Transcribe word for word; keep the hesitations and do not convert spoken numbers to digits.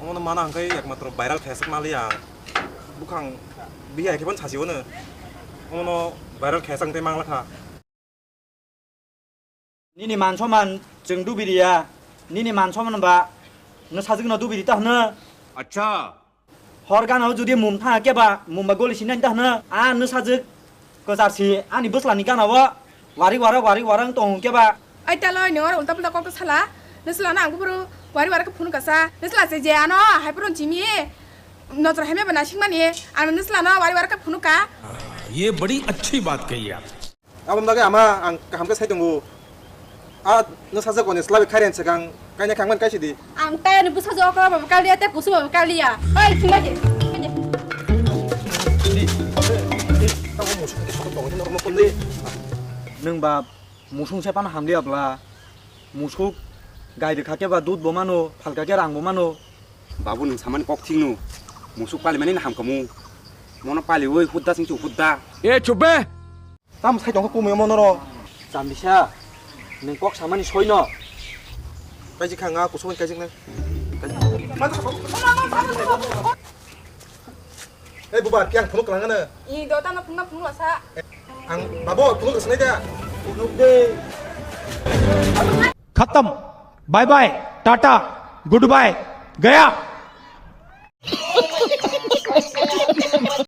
Omono mana hwnkhe ekmatro viral khe sak maliya. Bukhang bihai khe phano sasi ono. Omono viral khe sak tei mangla kha. Nini man soman chwng dubiriya. Nini man soman ba nwsajwkno dubiri ta hwno. Acha. Hor gana o jodi mum tha keba mum ba goli sinani ta hwno. A nwsajwk kwchar si ani bwslani gana o wari wara wari wara wng tong keba. Ai talo ni oro ulta pulta kok sala. Nwsla na ang buru wari wara khe phunu kasa. Nwsla se je ano hai purun chimi. Nojor hai me bana singmani. Ang nwsla no wari wara khe phunu ka. ये बड़ी अच्छी बात कही आप। Aboni bagwi ama ang kaham khe sai tongo. A nwsajwk oni swlaiwi khairani swkang kaina kangmani kaisa di. Ang tayani bwsajwk okra babo kaliya tei kusu babo kaliya. Oi, thumbai di. Nwng ba musung se phano hamliya bla. Musuk gai rwkha khe ba dud bo mano, phalka khe rang bo mano. Babu, nwng samani kok thikno. Musuk palimani no hamkhamu. Mono paliwi hudda sing chu hudda. ए चुप बे। Tamo sai tongkha kumui omo norok? Chamisa, nwng kok samani soino. Kaijik kha nga kusumani kaijik nai. Ei bubar, kiyang phunuk kwlangano. I do tano phunukna phunukla sa. Ang babo phunuk rwsnai da. Phunuk de. खत्म। Bye bye, टाटा, goodbye, गया।